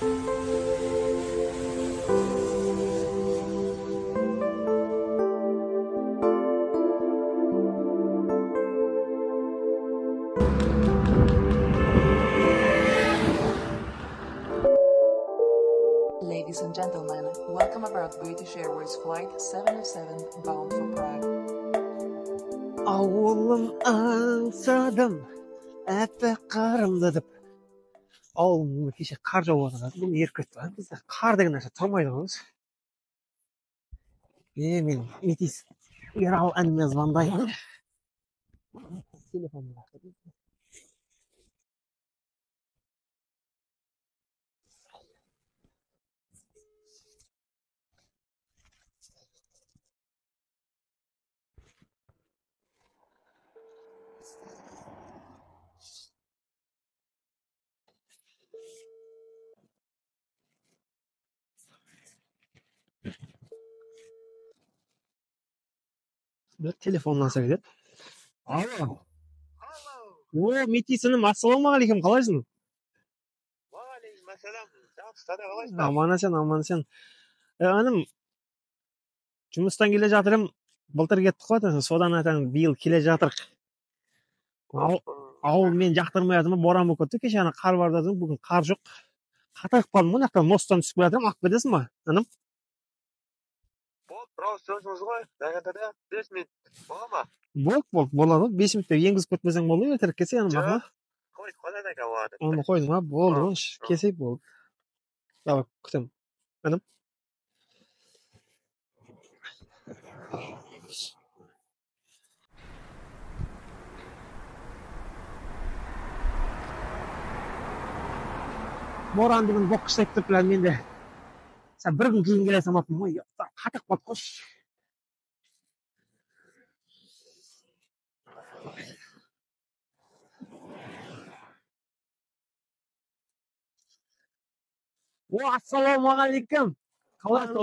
Ladies and gentlemen, welcome aboard British Airways Flight 707 bound for Prague. Ауылым аңсадым, аппақ қарымды деп. Ауылым кеше қар жауып жатыр. Бүгін еріп кетті. Бізде қар деген нәрсе тұрмайды ғой. Е, мен Метис Ерал әніме звондаймын. Телефоным бар. Бір телефоннан кетеді. Алло. О, Метис інім, ассалаумағалейкум, қалайсың? Уағалейкумассалам. Жақсы, қалайсың? Аман есен, аман есен. Інім, жұмыстан келе жатырмын. Былтыр кеттік қой, содан айтамын, биыл келе жатырық. Ауыл мен жақтырмай жатырмын, боран болып кетті. Кеше ана қар бар дедім, бүгін қар жоқ. Қатайып қалдым ғой, мына жақтан мосттан түсіп келе жатырмын. Ақ кетесің ба, інім? Болды, сөзіңіз ғой, дағанда 5 минут бола ма? Болды, болды, болады. 5 минутта енгізіп кетпесең болды, ертерек келсең, інім, Жоқ, аха. Қой, қойған екен болады. Оны қойдың ба? Болды ғой, келсек болды. Давай, күтемін. Інім. Боран бүгін боқ қыштайды деп білемін мен де. Сен бір күн кейін келе салмаппын ғой, қатып қалды қойшы. О, ассалаумағалейкум. Қалайсың?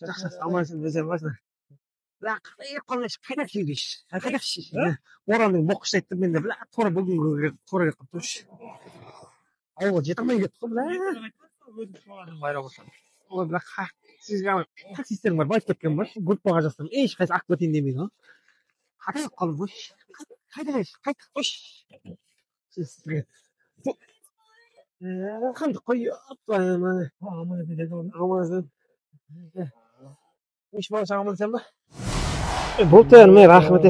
Жақсы, аман есен, өздерің қалайсыңдар? Бля, қатайып қалмайшы, қайда келгенші? Қайда келгенші? Боранның боқ қыштайды деп мен де, бля, тура бүгінгі тура келіп қалыпты қойшы. Ауылға жете алмай кеттік қой, бля. Ой, бля, сізге ана таксистерің бар, байып кеткен бар, группаға жазсам, ешқайсысы ақ кетейін демейді ғой. Қатайып қалдым қойшы. Қайда келші? Қайттық қойшы. Сізге. Қандық қой, аман есен. Үш бала шаға аман есен ба? Болды, інім, рахмет.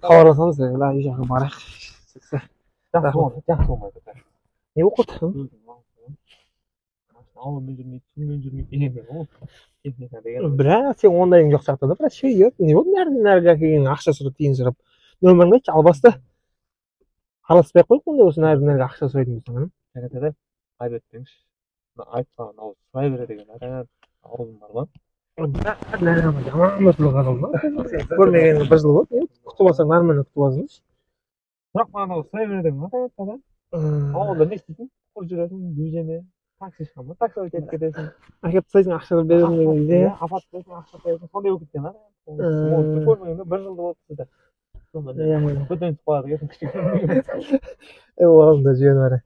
Хабарласамыз, бля, үй жаққа барайық. Жақсы болмайды, жақсы болмайды. Не болып қалды? Ауылмен жүрмейді, сумен жүрмейді деген ғой. Техника деген. Бля, сен ондайың жоқ сияқты да, бірақ ше, не болды, нәргі келген ақша сұрап, тиын сұрап. Нөміріңді айтшы, албасты. Араласпай ақ қойық ондай болса, нәргі ақша сұрайтын болсаң, інім. Жарайды, айып етпеңізші. Айтпаған ауыз сұрай береді екен, аузым бар ма? Бля, нәргі жаман бір жыл қалды ма? Көрмегеніңе бір жыл болды, күтіп алсаң, нормально күтіп алсаңшы. Бірақ маған ауыз сұрай береді екен, да? Ауылда не істейсің? Құр жүресің, движение, такси шыққан ба? Такси кетіп кетесің. Әкеліп тастайсың, ақша беремін деген кезде. Иә, апарып тастайсың, ақша қоясың, сондай болып кеткен, а? Көрмегенде бір жыл болды сізді. Сонда бөтен түсіп қалады екенсің, кішкене. Оның да жүйені бар.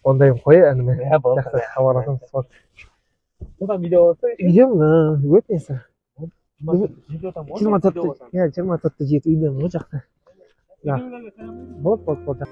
Ондайын қой, інім. Иә, болды. Жақсы, хабарласамыз. Содан видео аласың? Үйдемін, өтінесің. Жиырма 24-те, иә, 24-те жеті үйдемін ғой, жақсы. Болды, болды, болды.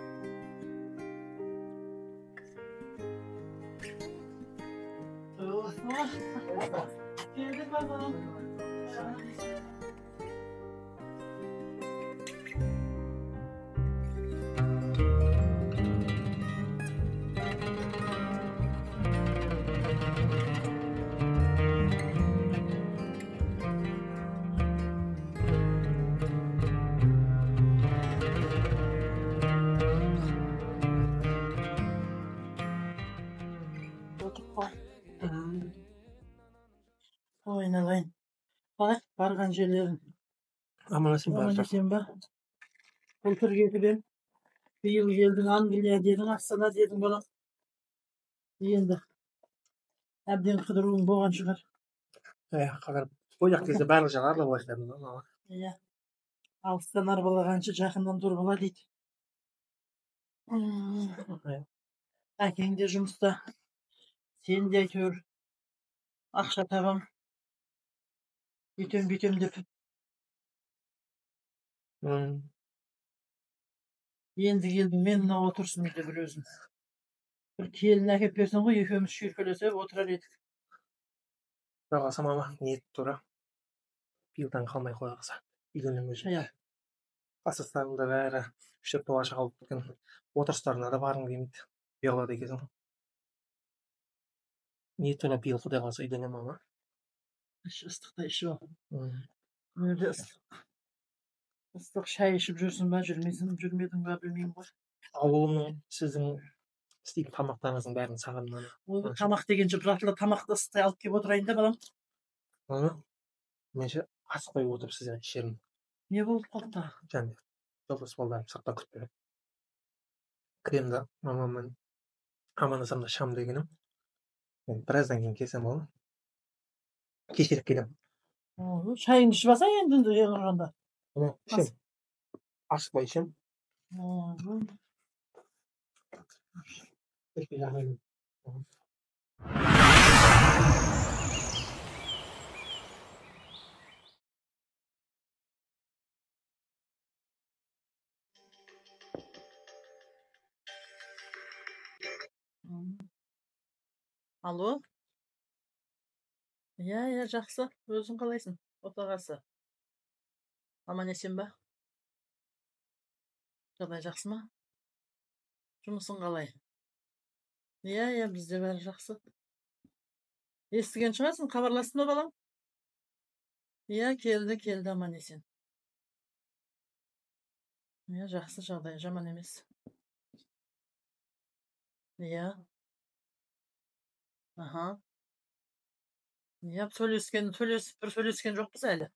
Айналайын. Қалай барған жерлерің? Аман есен Аман есен ба? Былтыр кетіп едім. Биыл келдің, Англия дедің, Астана дедің балам. Енді әбден қыдыруың болған шығар. Иә, қыдырып. Ол жақ кезде барлық жақ аралап алайық. Иә. Алыстан арбалағанша жақыннан дорбала дейді. Әкең де жұмыста. Сен де әйтеуір ақша табам, үйтем бүйтем деп. Енді келдім мен, мына отырсын үйде бір өзім. Бір келін әкеліп берсең ғой, екеуміз шүйіркелесіп отырар едік. Құдай қаласа, мама, ниет тура. Биылдан қалмай құдай қаласа үйленемін өзім. Иә. Класстастарым да бәрі 3-4 бала шаға болып кеткен. Отырыстарына да барғым келмейді. Ұялады екенсің. Ниет тура биыл құдай қаласа үйленемін, мама. Іш, ыстықта ішіп ал. Мына жерде ыстық. Ыстық шай ішіп жүрсің ба, жүрмейсің, жүрмедің ба, білмеймін ғой. Ауылымның, сіздің істейтін тамақтарыңыздың бәрін сағындым. Ой, тамақ дегенше, бір атылы тамақты ысытай алып келіп отырайын да, балам. Мама, мен ше асықпай отырып сізден ішермін. Не болып қалды тағы? Және жолдас балдарым сыртта күтіп тұр. Кіремін да, мамаммен амандасамын да шығамын дегенім. Мен біраздан кейін келсем болады. Кешіріп келемін. Ой, шайыңды ішіп алсаң енді ең құрғанда. Мама, ішемін. Асықпай ішемін. Ой. Алло? Иә, иә, жақсы. Өзің қалайсың, отағасы? Аман есен ба? Жағдай жақсы ма? Жұмысың қалай? Иә, иә, бізде бәрі жақсы. Естіген шығарсың, хабарластың ба, балам? Иә, келді, келді, аман есен. Иә, жақсы жағдай, жаман емес. Иә. Аха. Иә, сөйлескен, сөйлесіп, бір сөйлескен жоқпыз әлі.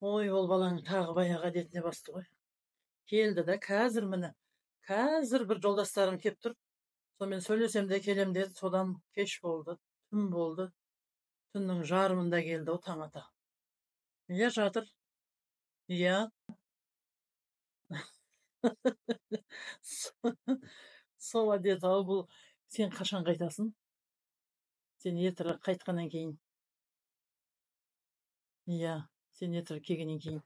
Ой, ол балаң тағы баяғы әдетіне басты ғой. Келді да, қазір міне. Қазір бір жолдастарым кеп тұр. Сонымен сөйлесем де келем деді, содан кеш болды, түн болды. Түннің жарымында келді о, таң ата. Иә, жатыр. Иә. Сол әдет ау бұл. Сен қашан қайтасың? Сен ертерек қайтқаннан кейін. Иә, сен ертерек келгеннен кейін.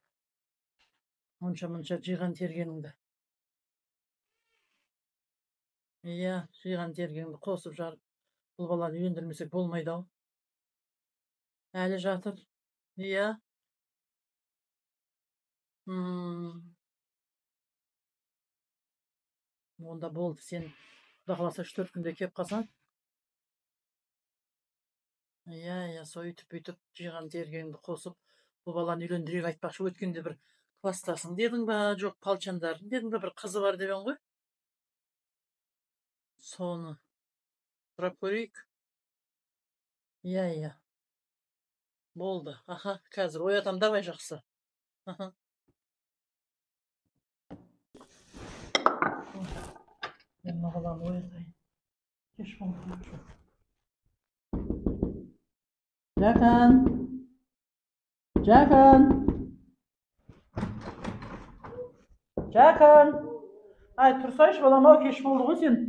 Онша-мұнша жиған тергеніңді. Иә, жиған тергеніңді қосып жарып, бұл баланы үйлендірмесек болмайды ау. Әлі жатыр. Иә. Онда болды, сен құдай қаласа 3-4 күнде келіп қалсаң. Иә, иә, сол үйтіп бүйтіп жиған тергеніңді қосып, бұл баланы үйлендірейік. Айтпақшы, өткенде бір класстасың дедің ба, жоқ, палчандарың дедің ба, бір қызы бар деген ғой. Соны сұрап көрейік. Иә, иә. Болды. Аха, қазір оятам, давай, жақсы. Аха. Мен мына баланы оятайын. Кеш болды. Жақан. Жақан. Жақан. Ай, тұрсайшы, балам, ау, кеш болды ғой сен.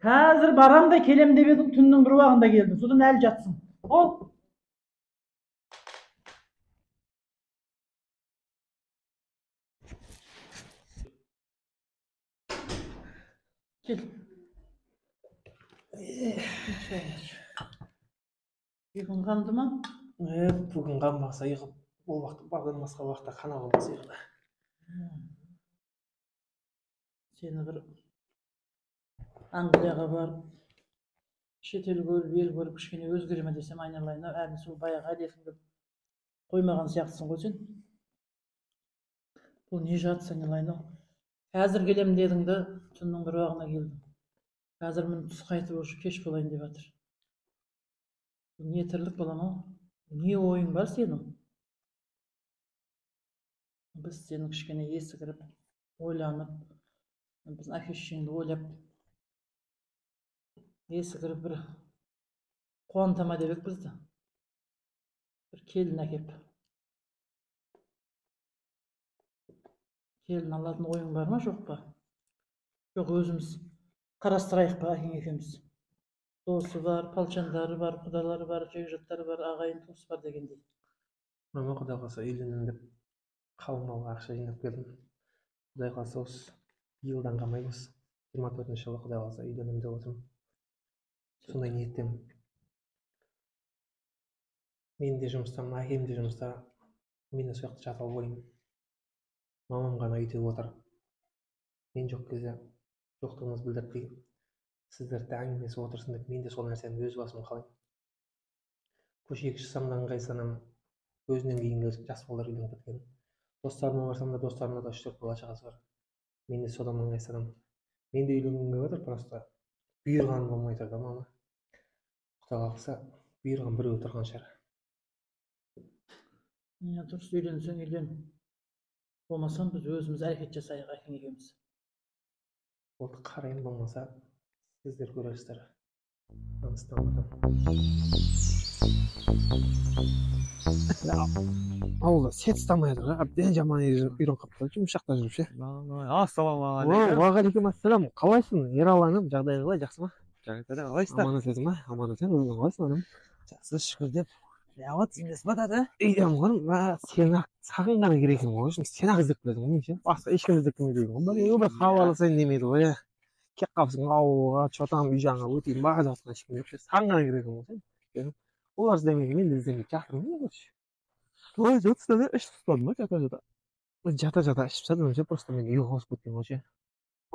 Қазір барам да келем деп едің, түннің бір уағында келдің. Содан әлі жатсың. Ол. Кел. Ұйқың қанды ма? Бүгін қанбаса ұйқы, ол уақыт бағдан басқа уақытта қана болмас ұйқыда. Сені бір Англияға барып, шетел көріп, ел көріп, кішкене өзгере ме десем, айналайын, әлі сол баяғы әдетіңді қоймаған сияқтысың ғой сен. Бұл не жатыс, айналайын ау. Қазір келем дедің де, түннің бір уағына келдің. Қазір міне түс қайтып уже кеш болайын деп жатыр. Бұл не тірлік, балам ау? Не ойың бар сенің? Біз сені кішкене есі кіріп, ойланып, біздің әке шешеңді ойлап, есі кіріп бір қуанта ма деп едік бізді. Бір келін әкеп. Келін алатын ойың бар ма, жоқ па? Жоқ, өзіміз қарастырайық па, әкең екеуміз. Досы бар, палчандары бар, құдалары бар, жекжаттары бар, ағайын туыс бар дегендей. Мама, құдай қаласа үйленемін деп қалың малға ақша жинап келдім. Құдай қаласа осы биылдан қалмай осы 24-жылы құдай қаласа үйленемін деп отырмын. Сондай ниеттемін. Мен де жұмыстамын, әкем де жұмыста. Мен де сол жақта жата алмаймын. Мамам ғана үйде отыр. Мен жоқ кезде жоқтығымызды білдіртпей, сіздерді әңгімелесіп отырсын деп мен де сол нәрсені өз басым қалаймын. Көшеге шықсам да ыңғайсызданамын. Өзінен кейінгі жас балалар үйленіп кеткен. Достарыма барсам да достарымда да 3-4 бала шағасы бар. Мен де содан ыңғайсызданамын. Мен де үйленгім келіп жатыр, просто бұйырған болмай тұр да мама. Құдай қаласа бұйырған біреу тұрған шығар. Иә, дұрыс, үйленсең үйлен. Болмасам біз өзіміз әрекет жасайық, әкең екеуміз. Болды, қараймын, болмаса сіздер көресіздер. Таныстан. Ауылда сет ұстамай жатыр, әбден жаман үйреніп қалыпты, жұмыс жақта жүріп ше. Ассалаумағалейкум. Уағалейкум ассалам. Қалайсың, Ералы інім, жағдайың қалай, жақсы ма? Жағдай қалайсыздар? Аман есен ба? Аман есен, өзің қалайсың інім? Жақсы, шүкір деп. Неғып ба тата? Үйдемін ғой, сені сағынғаны керек екен ғой, сен ақ іздеп келесің ғой мен ше. Басқа ешкім іздеп келмейді екен ғой. Бір хабарласайын демейді ғой, иә. Келіп қалыпсың ауылға, че там үй жағыңа өтейін ба деп жатқан ешкім жоқ ше. Сағынғаны керек екен ғой сен. Олар іздемейді, мен де іздемейді, жатырмын ғой короче. Қалай жатсың да, ішіп тастадың ба жата-жата? Жата-жата ішіп тастадым ше, просто мен ұйқы қосып кеткен ғой ше.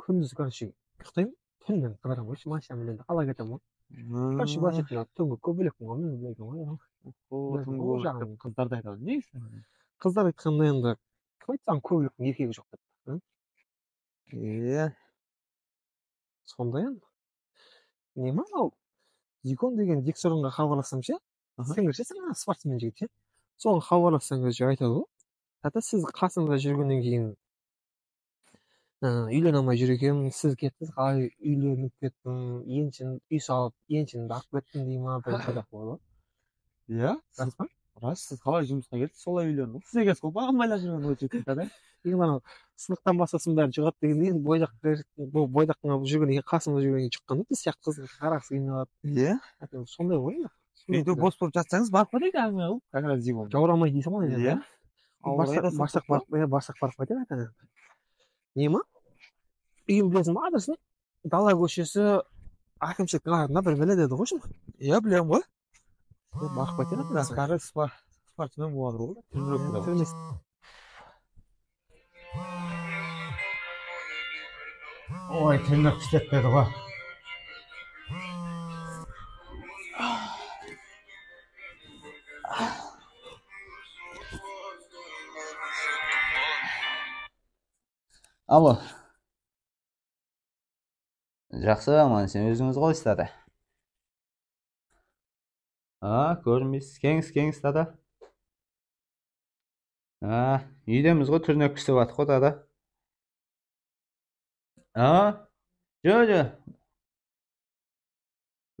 Күндіз короче ұйықтаймын, түнімен қыдырамын ғой ше, машинамен қала кетемін ғой. Короче, былайша айтқанда түнгі көбелекпін ғой мен, білетін ғой. Түнгі көбелек қыздар да айтады негізі. Қыздар айтқанда енді кім айтты саған көбелектің еркегі жоқ деп? Иә. Сондай енді. Не ма ал Дикон деген Диксоронға хабарлассам ше, сіңір ше, сен спортсмен жігіт ше. Соған хабарлассаң өзі айтады ғой. Тата, сіз қасыңызда жүргеннен кейін үйлене алмай жүр екенмін, сіз кеттіңіз, қалай үйленіп кеттім, еншін үй салып, еншінді алып кеттім дей ма, бір бірақ болады ғой. Иә, рас па? Рас, сіз қалай жұмысқа кеттіңіз, солай үйлендіңіз. Сіз екенсіз ғой, маған байлап жүрген ой жігіт тата. Енді анау сынықтан басқасын бәрі жұғады дегендей, енді бойдақтың жүргеннен кейін қасымда жүргеннен кейін шыққан да, біз сияқты қызға қарағысы келмей қалады. Иә. Сондай ғой енді. Үйде бос болып жатсаңыз барып қояйық әңгіме қылып, как раз Зигон. Жаурамай дейсің ғой енді. Иә. Барсақ барып, барып қайтайық ата. Не ма? Үйін білесің ба адресін? Дала көшесі әкімшіліктің артында бір бәле деді ғой шын. Иә, білемін ғой. Барып қайтайық. Жастары спортсмен болады ғой. Тренировкада. Ой, тренировка істетпеді ғой. Алло. Жақсы, аман сен өзіңіз қалайсыз тата? А, көрінбейсіз. Кеңіз, кеңіз тата. А, үйдеміз ғой, түрнек пісіп жатыр ғой тата. А, жо, жо.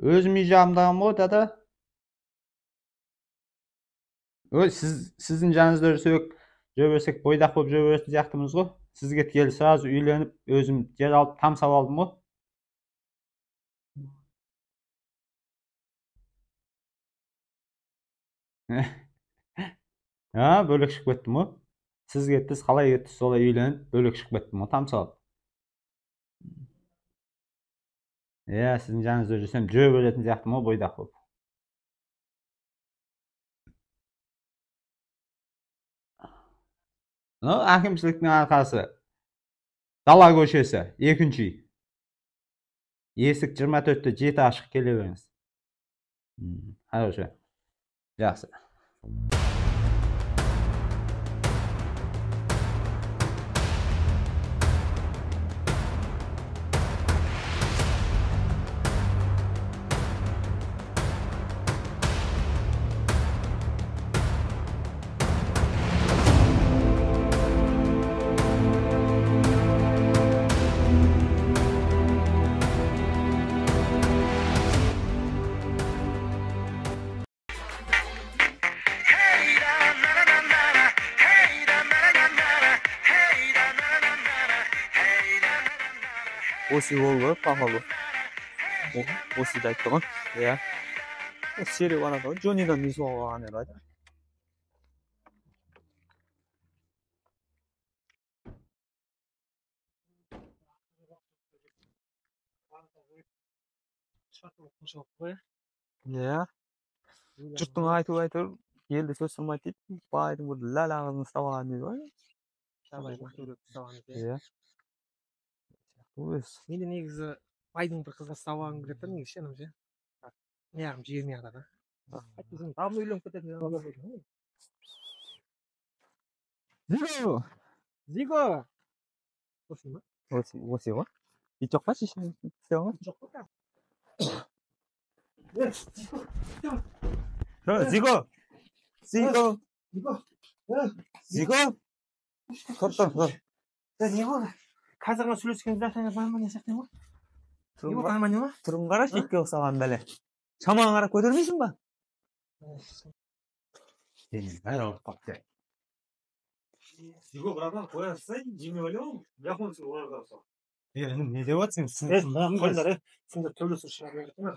Өзім үй жағымдағым ғой тата. Ой, сіздің жаныңызда жүрсек, жүре берсек, бойдақ болып жүре беретін сияқтымыз ғой. Сіз кеткелі сразу үйленіп, өзім жер алып, там салып алдым ғой. А, бөлек шығып кеттім ғой. Сіз кеттіңіз, қалай кеттіңіз, солай үйленіп, бөлек шығып кеттім ғой, там салып. Иә, сіздің жаныңызда жүрсем, жүре беретін сияқтымын ғой, бойдақ болып. Әкімшіліктің арқасы. Дала көшесі, екінші үй. Есік 24-те 7 ашық, келе беріңіз. Хорошо. Жақсы. Осы болды, пахалы. Осы үйді айтты ғой. Иә. Серік барады ғой, Джоннидан үй соғып алған еді ғой. Иә. Жұрттың айтуы әйтеуір елде сөз сұрмайды дейді. Байдың бір ләл ағызын ұстап алған дейді ғой. Иә. Өз. Мен де негізі байдың бір қызға ұстап алғым келеді да негізі ше, інім ше. Неғым жібермей жатыр да. Әйтпесе давно үйленіп кететін едім. Зиго! Зиго! Осы ма? Осы ғой. Ит жоқ па шешең? Істеп алған? Жоқ қой. Зиго! Зиго! Зиго! Зиго! Тұр, тұр, тұр. Не болды? Қазір ғана сөйлескенде нормально сияқты ғой. Не болды, нормально ма? Түрін қарашы, итке ұқсаған бәле. Шамаңа қарап көтермейсің ба? Денем бәрі ауырып қалыпты. Зиго, братан, қоя салсай, жемей ойлау, японцы оларға ұқсап. Е, інім, не деп отырсың? Қойыңдар, сендер төбелесіп шыға бересіңдер.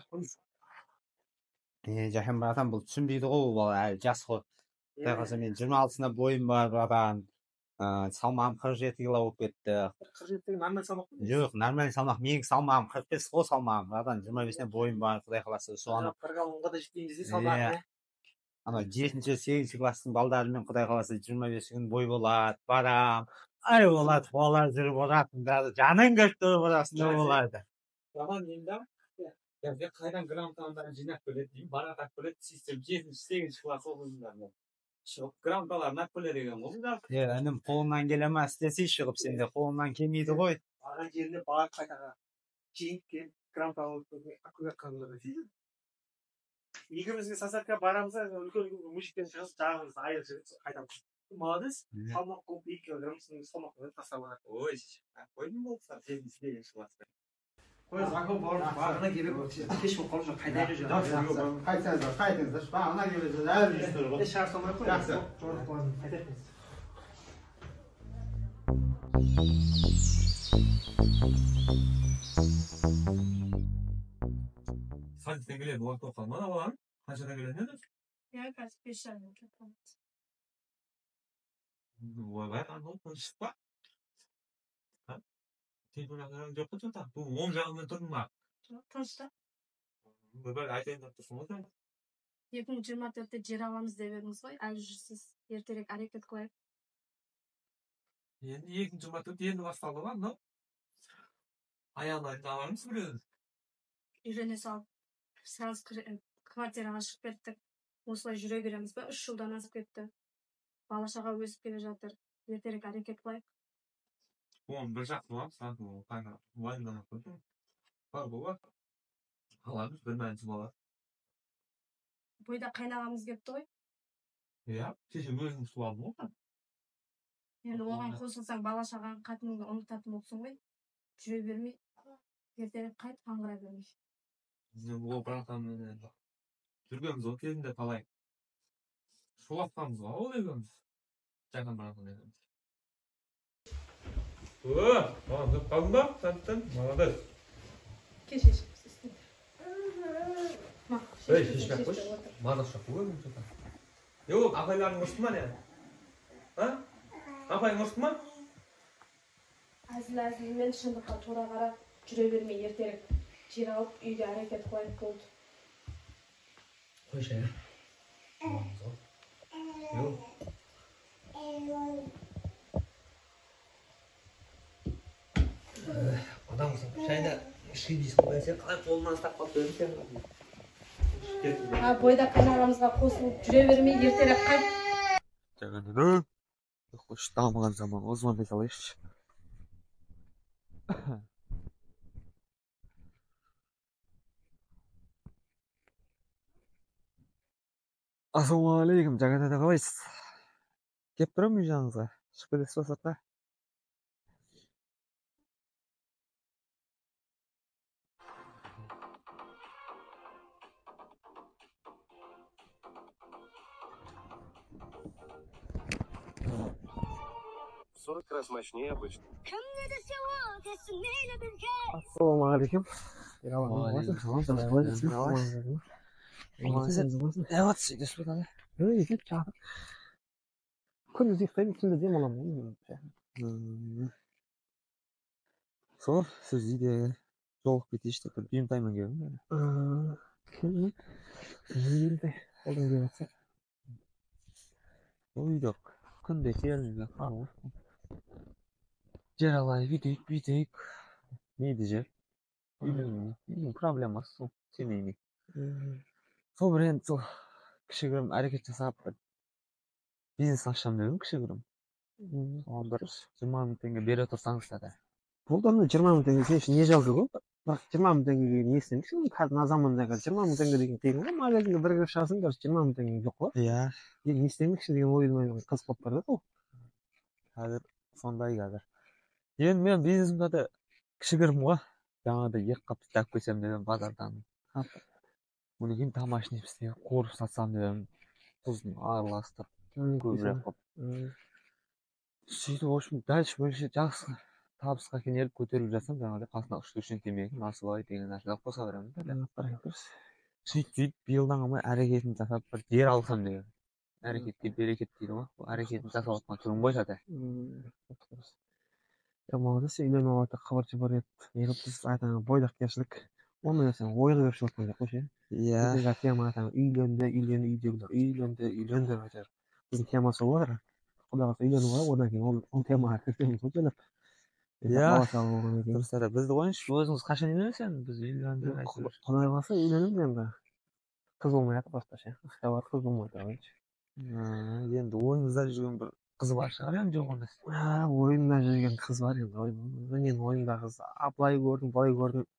Е, Жахан братан, бұл түсінбейді ғой, бұл бала әлі жас қой. Құдай қаласа, мен 26-сында бойым бар, братан. Салмағым 47 кило болып кетті. 47 деген нормаль салмақ қой. Жоқ, нормаль салмақ. Менің салмағым 45 қой салмағым, братан. 25-нен бойым бар, Құдай қаласа, соны. Қырық алғанға да жетпеймін десе салмағы, Иә. Анау 7-ші, 8-ші класстың балдарымен Құдай қаласа 25 күн бой болады, барам. Ай болады, балалар жүріп ұратын, бәрі жаның келіп тұрып ұрасың, не болады. Братан, енді бізге қайдан грамотаның бәрін жинап келеді деймін, барат алып келеді, систем 7-ші, 8-ші класс оқушыларына. Шығып грамоталарын алып келеді екен ғой бұлар. Е, інім, қолыңнан келе ма, істесей шығып, сенде қолыңнан келмейді ғой. Барған жеріне барып қайтаға жеңіп келіп грамота алып көмек қылыңдар дейді. Екеумізге сосадка барамыз да, үлкен үлкен мужиктен шығып жағымызды айырып жіберіп қайтамыз. Молодец, салмақ қуып 2 килограмм салмақ қойып тастап алады. Ой, қойдым болса, 7-ші, 8-ші класста. Қой, Зако бауырым, бағына келіп, кеш болып қалып жүр, қайтайық уже. Жақсы, қайтсаңыздар, қайтыңыздар, бағына келіп әлі жүрсіздер ғой. Шығар салмай қой. Жақсы. Жорық қылатын, қайтайық біз. Садиктен келеді, уақыт болып қалды ма баланың? Қаншадан келетін еді? Иә, қазір 5:30 кетіп қалды. Ойбай, қандай тыныштық па? Телефон жоқ қой что-то. Бүгін оң жағымнан тұрдың ба? Жоқ, тыныш та. Ойбай, айтайын деп тұрсың ғой сен. 2024-те жер аламыз деп едіңіз ғой, әлі жүрсіз. Ертерек әрекет қылайық. Енді 2024 енді басталды ғой, мынау. Аяғына дейін алармыз біреуін. Үйлене салып, сразу квартираға шығып кеттік. Осылай жүре береміз ба? 3 жылдан асып кетті. Бала шаға өсіп келе жатыр. Ертерек әрекет қылайық. Оны бір жақсы боламыз, саған ол таңға уайымдамай қойсын. Бар болады. Аламыз, бір мәнісі болады. Бойда қайнағамыз келіпті ғой. Иә, кеше өзім су алдым ғой. Енді оған қосылсаң, бала шағаң, қатыныңды ұмытатын болыпсың ғой. Жүре бермей, ертерек қайт, қаңғыра бермей. Ол братанмен енді жүргенбіз ғой кезінде талай. Шулатқанбыз ғой ол екеуміз. Жақын братан екеуміз. О, маған жүріп қалдың ба? Сәттен, молодец. Кеше шешіп. Ей, шешпей ақ қойшы. Мазақ жоқ қой өмір что-то. Жоқ, апайларың ұрысты ма не? А? Апайың ұрысты ма? Әзіл әзілмен шындыққа тура қарап жүре бермей ертерек жер алып үйге әрекет қылайық болды. Қойшы, ә? Жоқ. Адамсың, шайда ішкі дейсің ғой, сен қалай қолынан ұстап қалып бердің сен? А, бойда қайнағамызға қосылып жүре бермей ертерек қайт. Жаңа қойшы, дамыған заман ғой, звондай салайықшы. Ассалаумағалейкум, Жаңа тата, қалайсыз? Келіп тұрамын үй жағыңызға. Шығып кетесіз ба сыртқа? 40 раз мощнее обычного. Ассалаумағалейкум. Қалай? Күндіз ұйықтаймын, түнде демаламын ғой. Сол, сіз үйде жолығып кетейінші деп бір бұйымтаймен келдім. Бұйымтай, қолдан келіп жатса. Ол үйде күнде келінді ғой. Жер алайық, үйтейік, бүйтейік. Нейді жер? Үйдің проблемасы сол, семейный. Сол бір енді сол кішігірім әрекет жасап бір бизнес ашсам деп едім кішігірім. Соған бір 20 мың теңге бере тұрсаңыз да. Болды, анда 20 мың теңге сен үшін не жалко ғой? Бірақ 20 мың теңгеге не істемекші? Қазір мына заманда қазір 20 мың теңге деген тегін ғой. Магазинге бір кіріп шығасың, короче, 20 мың теңге жоқ қой. Иә. Не істемекші деген ойым қызық болып бара жатыр ғой. Қазір сондай қазір. Енді мен бизнесімде де кішігірім ғой. Жаңағыдай 2 қап пісте алып келсем деп едім базардан. Одан кейін домашний пісте қуырып сатсам деп едім. Тұзын араластырып, көбірек қылып. Сөйтіп, в общем, дальше больше жақсы табысқа кенеліп көтеріліп жатсам, жаңағыдай қасына үш-төрт темекі, насыбай деген нәрселер қоса беремін да. Сөйтіп биылдан қалмай әрекетін жасап бір жер алсам деген. Әрекетке берекет дейді ғой. Ол әрекетін жасап жатқан түрім ғой сәті. Молодец, үйленіп алып хабар бар еді. Неғып біз айтқан бойдақкершілік. Ондай нәрсені ойға келіп шығып жатқан жоқ қой ше. Иә. Біздің тема үйленді, үйленді, үйдегілер үйленді, үйленді деп айтар. Біздің тема сол ғой. Құдай қаласа үйленіп алайық, одан кейін ол темаға кірісеміз ғой жайлап. Иә. Дұрыс та, бізді қойыңызшы, өзіңіз қашан үйленесіз енді? Біз үйлендік әйтеуір. Құдай қаласа үйленеміз енді. Қыз болмай жатыр просто ше. Ақша бар, қыз болмай жатыр. Енді ойыңызда жүрген бір қыз бар шығар енді, жоқ емес. Ойымда жүрген қыз бар енді. Менің ойымдағы қыз, былай көрдім, былай көрдім.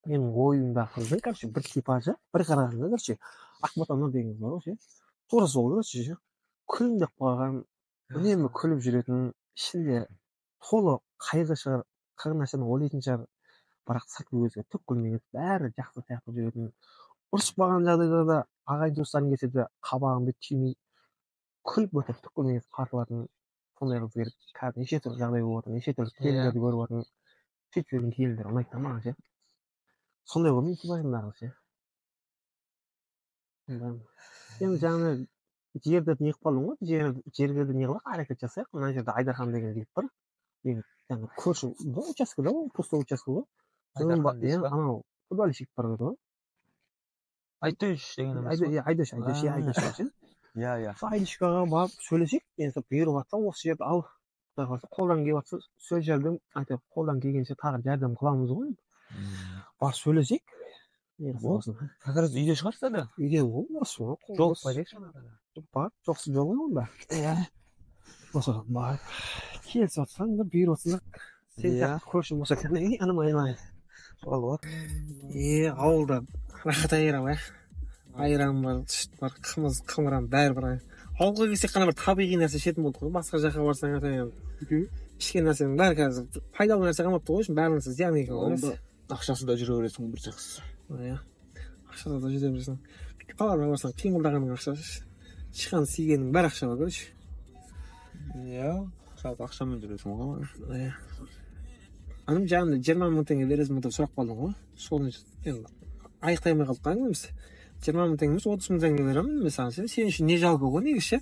Менің ойымдағы қыздың, короче, бір типажы, бір қарағанда, короче, Ақбота Нұр деген қыз бар ғой ше. Тура сол, короче, күлімдеп қалған, үнемі күліп жүретін, ішінде толы қайғы шығар, қыр нәрсені ойлайтын шығар, бірақ сырт көзге түк көрмеген, бәрі жақсы сияқты жүретін. Ұрыспаған жағдайда да ағайын туыстарың келсе де қабағын бет түймей күліп отырып түк көрмеген қарсы алатын сондай қыз керек. Қазір неше түрлі жағдай болып жатыр, неше түрлі келіндерді көріп жатырмын. Сөйтіп жүрген келіндер ұнайды да маған ше. Сондай ғой менің типажымдағы ше. Енді жаңағы жерді неғып қалдың ғой, жерге де неғылайық, әрекет жасайық. Мына жерде Айдархан деген жігіт бар. Жаңағы көрші участкада ғой, пустой участка ғой. Анау футболист бар ғой. Айдош деген емес пе? Айдош, Айдош, Айдош. Иә, иә. Сол Айдошкаға барып сөйлесейік. Енді бұйырып жатса осы жерді ал. Құдай қаласа қолдан келіп жатса сол жерден әйтеуір қолдан келгенше тағы жәрдем қыламыз ғой. Барып сөйлесейік. Как раз үйде шығарсыз да? Үйде ғой, осы ғой. Жолықпай кетейікші ана. Бар, жоқсыз жол ғой онда. Иә. Осы барып келісіп жатсаң да бұйырып жатсаң сен сияқты көршің болса екен, анам айналайын. Болады. Ауылда рахат айран, айран бар, сүт бар, қымыз, қымыран бәрі бар. Ауылға келсек қана бір табиғи нәрсе ішетін болдық қой. Басқа жаққа барсаң ішкен нәрсенің бәрі қазір пайдалы нәрсе қалмапты ғой, бәрі нәрсе зиян екен ғой. Ақшасы да жүре бересің бір жақсысы. Иә. Ақшасы да жүре бересің. Қалаға барсаң қимылдағанның ақшасы, шыққан сигенің бәрі ақша ғой, короче. Иә, жалпы ақшамен жүресің ғой. Иә. Анам жаңағыдай 20 мың теңге бересің деп сұрақ қалдың ғой. Соны енді аяқтай алмай қалдық әңгімеміз. 20 мың теңге емес, 30 мың теңге беремін мен саған. Сен үшін не жалко ғой негізі ше.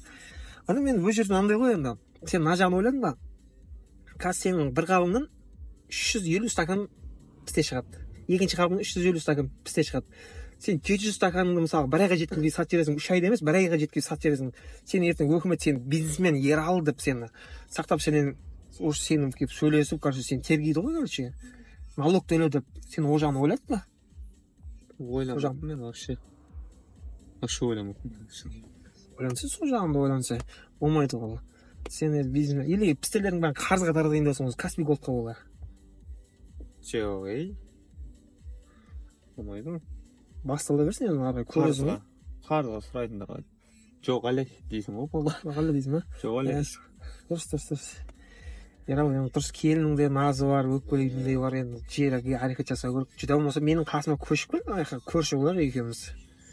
Анам енді бұл жерде мынандай ғой енді. Сен мына жағын ойладың ба? Қазір сенің бір қабыңнан 350 стакан пісте шығады. Екінші қабыңнан 350 стакан пісте шығады. Сен 700 стаканыңды мысалы бір айға жеткізбей сатып жібересің, 3 айда емес, бір айға жеткізбей сатып жібересің. Сен ертең өкімет сені бизнесмен Ералы деп сені сақтап, сенен уже сені келіп сөйлесіп, короче, сені тергейді ғой, короче. Налог төле деп сен ол жағын ойладың ба? Ойламаппын мен вообще. Вообще ойламаппын. Ойланса, сол жағын да ойланса, болмайды ғой. Сен бизнес или пістелердің бәрін қарызға таратайын деп отырсың, Каспий Голдқа олар. Жоқ, ей. Болмайды ғой. Бастала берсін енді, ары көресің ғой. Қарызға сұрайтындар. Жоқ әлі дейсің ғой, болды. Жоқ әлі дейсің ба? Жоқ әлі. Дұрыс, дұрыс, дұрыс. Ералы, енді дұрыс, келіннің де назы бар, өкпелейтін де бар, енді жерге әрекет жасау керек. Жүдә болмаса менің қасыма көшіп кел, аяққа көрші болар екеуміз.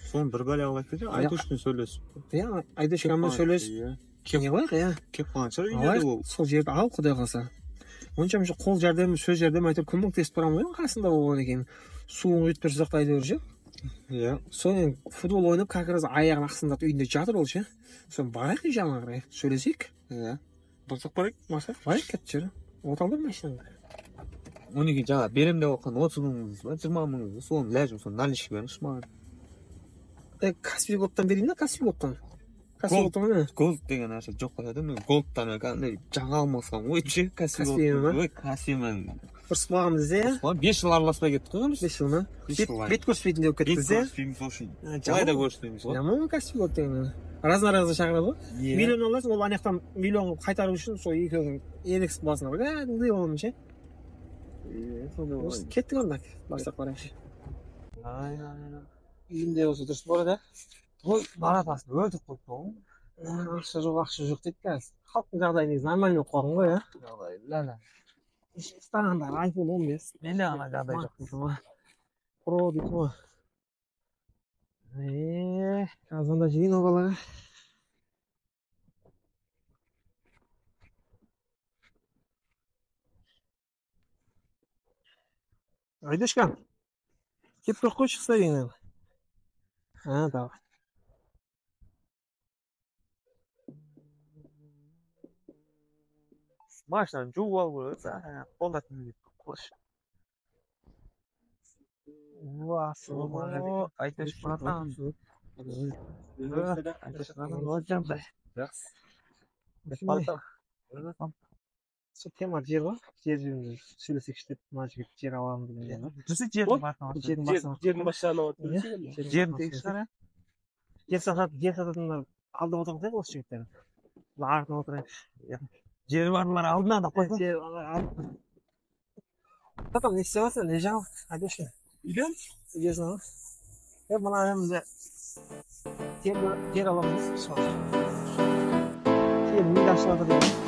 Соны бір бәле қылып айтып кетейік, Айдошпен сөйлесіп. Иә, Айдошпен сөйлесіп. Не қылайық, иә. Кеп қалған шығар үйде ол. Сол жерді ал, Құдай қаласа. Онша мынша қол жәрдем, сөз жәрдем әйтеуір көмектесіп тұрамын ғой қасында болғаннан кейін. Суын құйып тұрсақ та әйтеуір ше. Иә. Соны футбол ойнап как раз аяғын ақсаңдатып үйінде жатыр ол ше. Соны барайық үй жағына қарай сөйлесейік. Иә. Барсақ барайық. Барсақ барайық, кетіп жүр. Оталдыр машинаңды. Одан кейін жаңа берем деп отқан 30 мыңыңыз ба, 20 мыңыңыз ба, соны ләжім, соны наличка беріңізші маған. Каспий Голдтан берейін да, Каспий Голдтан. Каспий Голдтан ба? Голд деген нәрсе жоқ қой да, мен Голдтан кәдімгідей жаңа алмасам ғой ше, Каспий Каспий Ой, Каспиймен. Ұрысып қалғанбыз иә? 5 жыл араласпай кеттік қой біз. 5 жыл ма? Бет көріспейтін деп кеттіңіз иә? Бет көріспейміз сол үшін. Былай да көріспейміз ғой. Жаман Каспий Голд деген. Разно-разно шақырады ғой. Миллион аласың, ол ана жақтан миллион қайтару үшін сол екеуің ерегісіп басына бір кәдімгідей оның ше. Сондай болады. Кеттік онда, барсақ барайықшы. Үйінде болса дұрыс болады, ә? Ой, Марат асын өлтіріп қойыпты ғой. Ақша жоқ, ақша жоқ дейді қазір. Халықтың жағдайы негізі нормально болып қалған ғой, ә? Жағдайы, лә-лә. Ұстағандар iPhone 15. Менде ана жағдай жоқ. Pro дейді ғой. Қазір звондап жіберейін ол балаға. Айдашка, келіп тұрып қойшы шықса үйіңнен. А, давай. Машинаны жуып алу керек, қолдатын деп қойшы. Айдаш братан. Айдаш братан, вот жағдай. Жақсы. Сол тема жер ғой, жер жөнінде сөйлесекші деп, мына жігіт жер аламын деген. Жүрсе жердің басына. Жердің басына алып. Жердің тегіс шығар, ә? Жер сататындар алдына отырғызайық осы жігіттерді. Бұл артына отырайық. Жері барлар алдына да қойсын. Жері барлар алдына. Братан, не істеп жатырсың? Не жаңалық? Айдашка. Үйден? Үйдесің ғой. Мына енді жер аламыз. Сол. Жер миды ашылып жатыр деген.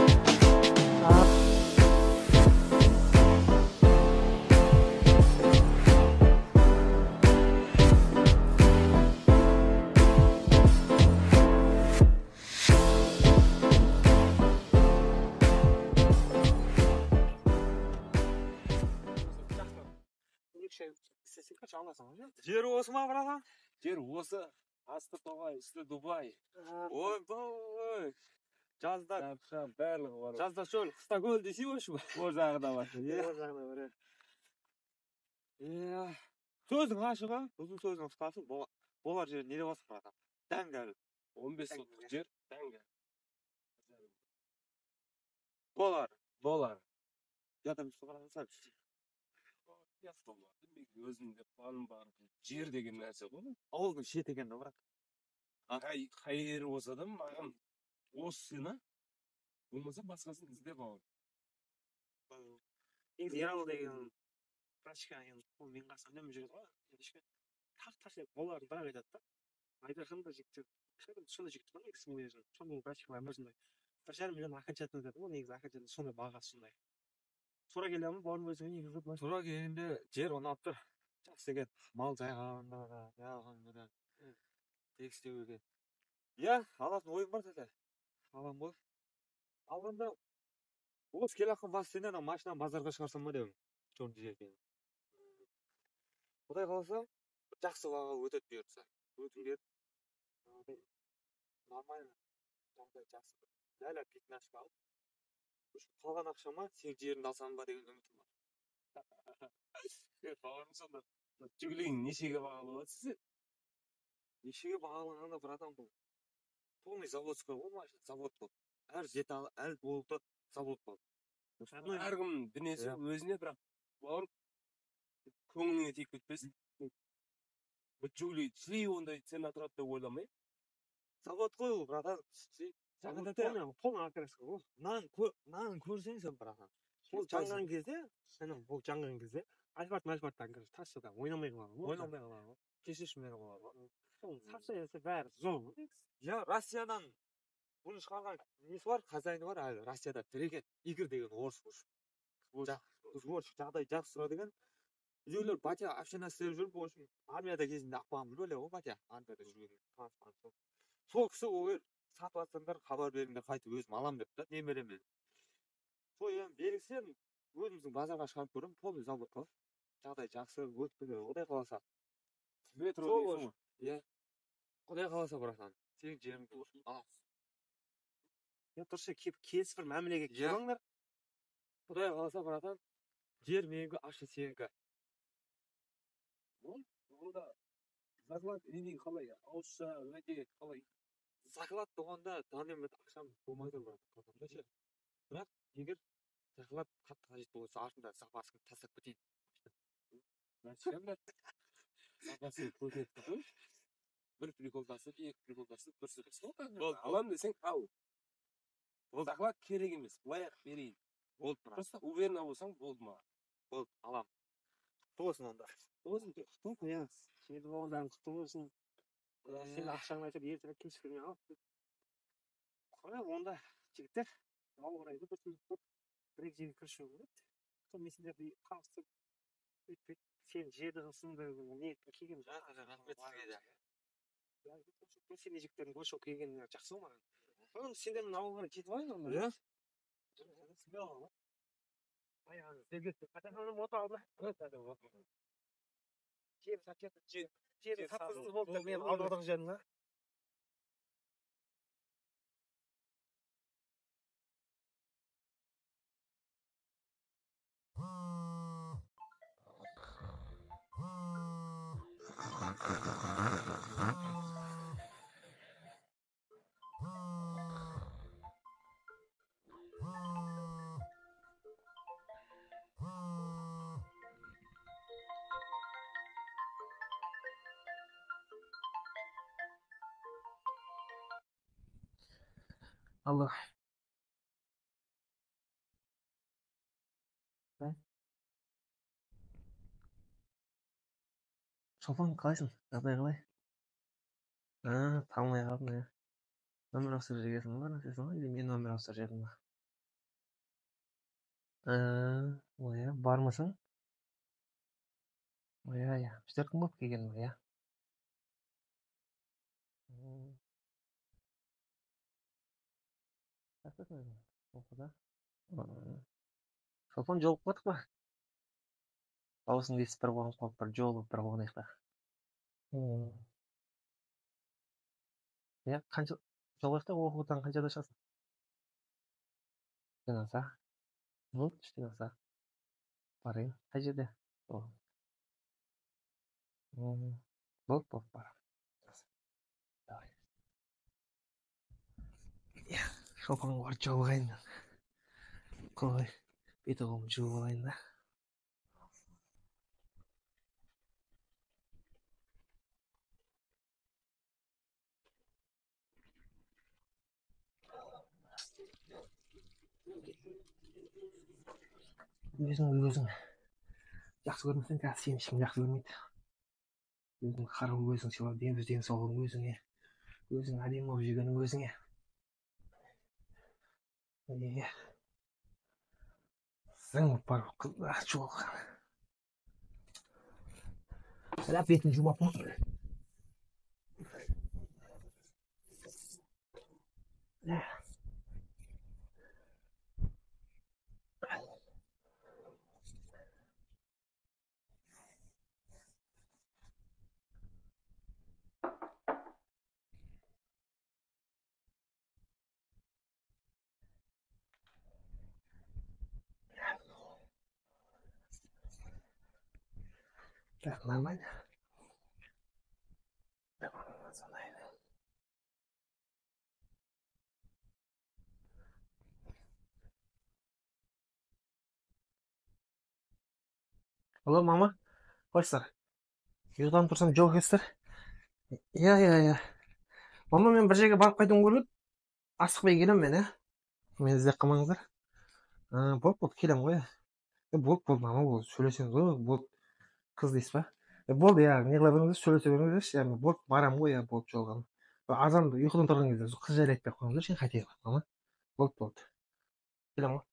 Жер осы ма, братан? Жер осы. Асты тоғай, үсті Дубай. Ой, ой. Жазда барлығы бар. Жазда шөл, қыста көл десей ғой. Ол жағы да бар. Ол жағы да бар. Иә. Сөздің ашығы, ұзын сөздің қысқасы, болар жер не деп алсың, братан? Дәңгәл. 15 соттық жер, дәңгәл. Болар. Болар. Ұят емес пе, братан? Өзімде планым бар. Жер деген нәрсе ғой. Ауылдың шеті екен да, брат. Қай жері болса да маған осы сені, болмаса басқасын ізде бауыр. Негізі Ералы деген братишка, енді ол менің қасымда үнемі жүреді ғой. Ендеше тақ-тақ деп олардың бәрі айтады да. Айдархан да жігіттер, сондай жігіт қой негізі ол өзі. Сондай братишка бар, сондай. 1,5 миллион окончательно деді ғой, негізі окончательно сондай бағасы сондай. Тура келе ме, бауырым өзіңе негізі былай. Тура келгенде жер ұнап тұр. Жақсы екен. Мал жайғанда да, неғылғанда да тегістеу екен. Иә, алатын ойым бар тәте. Алам ғой. Алғанда осы келе жатқан бас сенен ана машинаны базарға шығарсам ба деп. Черный жер екен. Құдай қаласа, жақсы бағаға өтеді бұйыртса. Өту керек. Нормально. Жағдай жақсы. Ләлә пятнашка алып. Қалған ақшама сен жерімді алсам ба деген үмітім бар. Бауырым, сонда Жигулиің нешеге бағалап жатсыз сен? Нешеге бағалағанда, братан, бұл полный заводской ғой машина, завод бұл. Әр деталі, әр болты завод бұл. Әркімнің дүниесі өзіне, бірақ бауырым көңіліңе тиіп кетпесін. Бұл Жигули шли ондай цена тұрады деп ойламай. Завод қой ол, братан. Полный окраска ғой. Нанын көрсең сен, братан. Ол жанған кезде, бұл жанған кезде Альфард-Мальфардтан короче тасса ойнамай қалады ғой. Ойнамай қалады ғой. Кешірші мені болады ғой. Тасса есе бәрі зор. Я Россиядан бұны шығарған несі бар, хозяины бар, әлі Россияда тірі екен. Игорь деген орыс орыс жағдай жақсы тұрады екен. Үйдегілер батя община істеп жүріп, в общем, армияда кезінде ақпаған бөле ғой батя, армияда жүрген. Сол кісі ол сатып алсаңдар хабар беріңдер, қайтып өзім алам деп та немереме. Сол енді берілсем Өзіміздің базарға шығарып көремін, полный зал болып қалады. Жағдай жақсы, өтпеді, Құдай қаласа. Метро Сол дейсің ғой. Иә. Құдай қаласа, братан. Сенің жеріңді аламыз. Иә, дұрыс, келіп келісіп бір мәмілеге Иә. келіп алыңдар. Құдай қаласа, братан, жер менікі, ақша сенікі. Онда заклад не қалай? Ауызша уәде қалай? Заклад болғанда данный момент ақшам болмай тұр, брат, қалтамда ше. Бірақ егер заклад қатты қажет болса, артында запасын тастап кетейін. Зачем, брат? Запасын көтеріп қойшы. Бір приколдасып, екі приколдасып, бір сөйлесіп. Болды. Алам десең, ал. Болды. Заклад керек емес, былай ақ берейін. Болды, брат. Просто уверенно болсаң болды маған. Болды, алам. Құтты болсын онда. Құтты болсын. Құтты болсын, иә. Жерді болғандарың құтты болсын. Сен ақшаңды айтып ертерек келіспей алып. Қалай онда, жігіттер, ауа райы да бір бір екі жерге кірішу керек. Сол мен сендерді таныстырып өйтпей сен жерді қылсын деген ниетпен келгенмін. Рахмет сізге де. Мен сендей жігіттердің больше болып келгені жақсы ғой маған. Соны сендермен ауылға қарай жетіп алайын онда. Иә. Смело. Аяғын іздеп қайтадан отыр алдына. Жер сатып жер Жер сатқызыңыз сатылды. болды. Мен алдыға жерім да. Алло. Шолпан, қалайсың? Жағдай қалай? А, танымай қалдым, иә. Номер ауыстырып жібергенсің ба, бір нәрсесің ба, или мен номер ауыстырып жібердім ба? А, ой, иә, бармысың? Ой, иә, иә. Үш-төрт күн болып келгенім, иә. Қаяқтасың өзің? Оқуда? Шолпан, жолығып қалдық па? Дауысыңды естіп бір қуанып қалып, бір жолығып бір қуанайық та. Иә, қанша жолығайық та, оқудан қаншада шығасың? 3-тен аса. Болды, 3-тен аса. Барайын. Қай жерде? Болды, болды, барамын. Давай. Иә, Шолпанға барып жолығайын. Қалай, беті қолымды жуып алайын да. Өзің өзің жақсы көрмесең, қазір сені ешкім жақсы көрмейді. Өзің қарау, өзің сыйлау, өз денсаулығың өзіңе, өзің әдемі болып жүргенің өзіңе. Иә. Зың болып барып қыздар жолыққан. Бля, бетін жумаппын. Бля. Так, нормально. Алло, мама, қалайсыздар? Ұйықтап тұрсам жоқ екенсіздер. Иә, иә, иә. Мама, мен бір жерге барып қайтуым керек еді. Асықпай келемін мен, иә. Мені іздеп қалмаңыздар. Болды, болды, келемін ғой. Болды, болды, мама, болды, сөйлесеміз ғой, болды. Қыз дейсіз ба? Болды, иә, не қыла беріңіздерші, сөйлесе беріңіздерші, иә, мен болды, барамын ғой, иә, болды, жолығамын. Азан ұйқыдан тұрған кезде қыз жайлы айтпай ақ қойыңыздаршы, қайтайық, мама. Болды, болды. Келемін ғой.